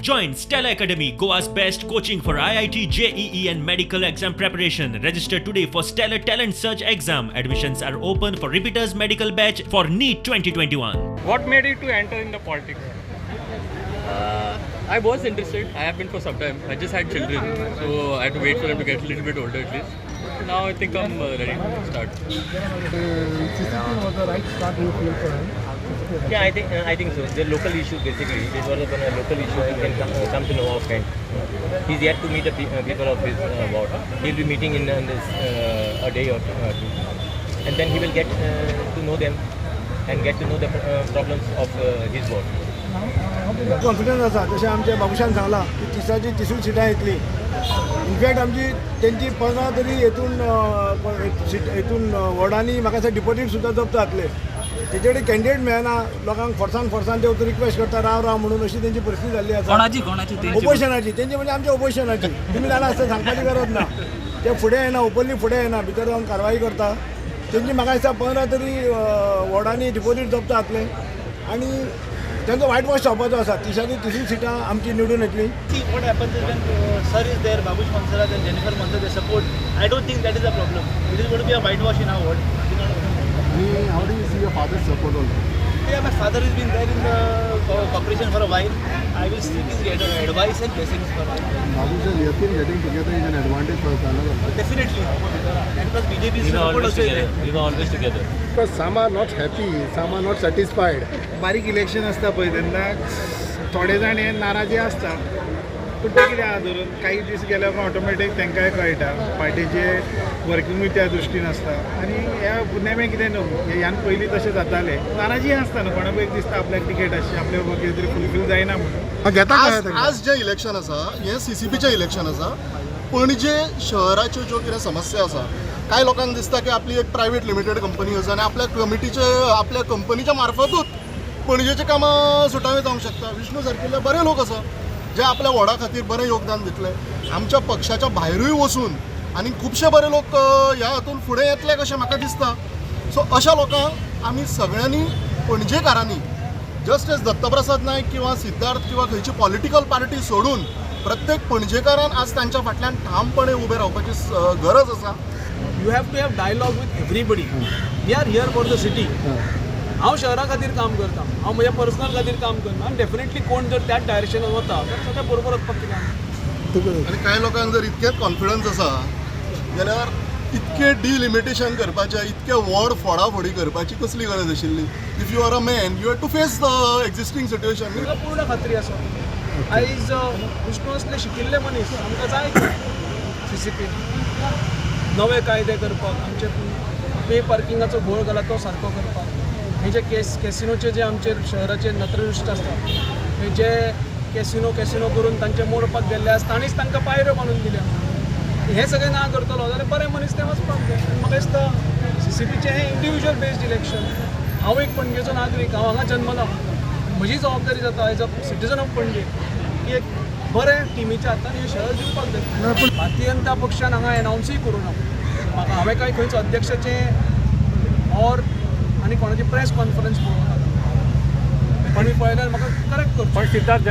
Join Stella Academy, Goa's best coaching for IIT, JEE, and medical exam preparation. Register today for Stellar Talent Search exam. Admissions are open for repeaters medical batch for NEET 2021. What made you to enter in the politics? I was interested. I have been for some time. I just had children, so I had to wait for them to get a little bit older at least. Now I think I'm ready to start. CCP was the right start you feel for him? Yeah, I think so. The local issue basically. This was a local issue. He can come to know offhand. He's yet to meet the people of his ward. He'll be meeting in this a day or two, and then he will get to know them and get to know the problems of his ward. Confidence आसा जशें आमच्या बाबुशान सांगलां की 30ची 30 सिटां येतली. In fact आमची तेंची 15 तरी हेतून हेतून वॉर्डांनी म्हाका दिसता डिपॉजीट सुद्दां जप्त जातले. तेजे कडेन कॅन्डिडेट मेळना, लोकांक फोर्सान फोर्सान ते रिक्वेस्ट करता राव राव म्हणून, अशी तेंची परिस्थिती जाल्ली आसा. कोणाची कोणाची? ओपोजिशनाची, तेंची म्हणजे आमच्या ओपोजिशनाची. तुमी जाणा आसता, सांगपाची गरज ना. ते फुडें येना, ओपनली फुडें येना, भितर रावन कारवाई करता. तेंची म्हाका दिसता 15 तरी वॉर्डांनी डिपॉजीट जप्त जातलें आनी तांचो वायट वॉश जावपाचो आसा. 30ची 30 सिटां आमची निवडून येतली. See, what happens is when Sir is there, Babush Monserrat and Jennifer Monserrat, they support. I don't think that is a problem. It is going to be a whitewash in our ward. How do you see your father's support also? Yeah, my father has been there in the corporation for a while. I will seek his advice and blessings for him. Babush and Yatin getting together is an advantage for Karnataka. Definitely. And plus BJP's We were support always also is together. there. We were always together. Because some are not happy, some are not satisfied. बारीक election आसता पळय तेन्ना थोडे जाण हे नाराजी आसता, पूण तें कितें आहा धरून काही दीस गेल्या उपरांत ऑटोमॅटीक तांकांय कळटा पार्टीचे वर्किंगूय त्या दृश्टीन आसता. आनी ह्या नेमे कितें न्हू, ह्यान पयलीं तशें जातालें, नाराजी आसता न्हू, कोणाकूय एक दिसता आपल्याक तिकेट आसची, आपल्या बाबा कितें तरी फुलफील जायना म्हणून. घेता काय? आज जें इलेक्शन आसा हें सीसीपीचें इलेक्शन आसा. पणजे शहराच्यो ज्यो कितें समस्या आसा, कांय लोकांक दिसता की आपली एक प्रायवेट लिमिटेड कंपनी आसा आनी आपल्या कमिटीचे आपल्या कंपनीच्या मार्फतूच पणजेचीं कामां सुटावी जावंक शकता. विष्णू सारकिल्ले बरे लोक आसा जे आपल्या वॉर्डा खातीर बरें योगदान दितले. आमच्या पक्षाच्या भायरूय वचून आनी खुबशे बरे लोक ह्या हातून फुडें येतले कशें म्हाका दिसता. सो अशा लोकांक आमी सगळ्यांनी पणजेकारांनी जस्ट एज दत्तप्रसाद नायक किंवा सिद्धार्थ किंवा खंयची पॉलिटिकल पार्टी सोडून प्रत्येक पणजेकारान आज तांच्या फाटल्यान ठामपणे उबें रावपाची गरज आसा. You have to have dialogue with everybody. We are here for the city. हांव शहरा खातीर काम करता, हांव म्हज्या पर्सनल खातीर काम करना. आनी डेफिनेटली कोण जर त्याच डायरेक्शनान वता तर सगळ्या बरोबर वचपाक कितें. आनी कांय लोकांक जर इतकेंच कॉन्फिडन्स आसा जाल्यार इतकें डिलिमिटेशन करपाचें, इतकें वॉर्ड फोडाफोडी करपाची कसली गरज आशिल्ली? If you are a man you have to face the existing situation. म्हाका पूर्ण खात्री आसा आयज विष्णू असले शिकिल्ले मनीस आमकां जाय सीसीपी नवे कायदे करपाक, आमचे पे पार्किंगाचो घोळ घाला तो सारको करपाक, हे जे कॅसिनोचे जे आमचे शहराचे नत्रदृश्ट आसता हे जे कॅसिनो कॅसिनो करून तांचे मोडपाक गेल्ले आसा, ताणीच तांकां पायऱ्यो बांदून दिल्या. हे सगळें ना करतलो जाल्यार बरे मनीस ते वचपाक जाय. आनी म्हाका दिसता सीसीपीचें हें इंडिविज्युअल बेस्ड इलेक्शन. हांव एक पणजेचो नागरीक, हांव हांगा जन्मला, म्हजी जबाबदारी जाता as a citizen of Panaji की एक बरें टिमीच्या हातान हें शहर दिवपाक जाय. भारतीय जनता पक्षान हांगा एनावन्सूय करूं ना म्हाका, हांवें कांय खंयच अध्यक्षाचें ऑर आनी कोणाची प्रेस कॉन्फरन्स पळोवंक ना, पण मी पळयल्यार म्हाका करेक्ट करचें. पण सिद्धार्थ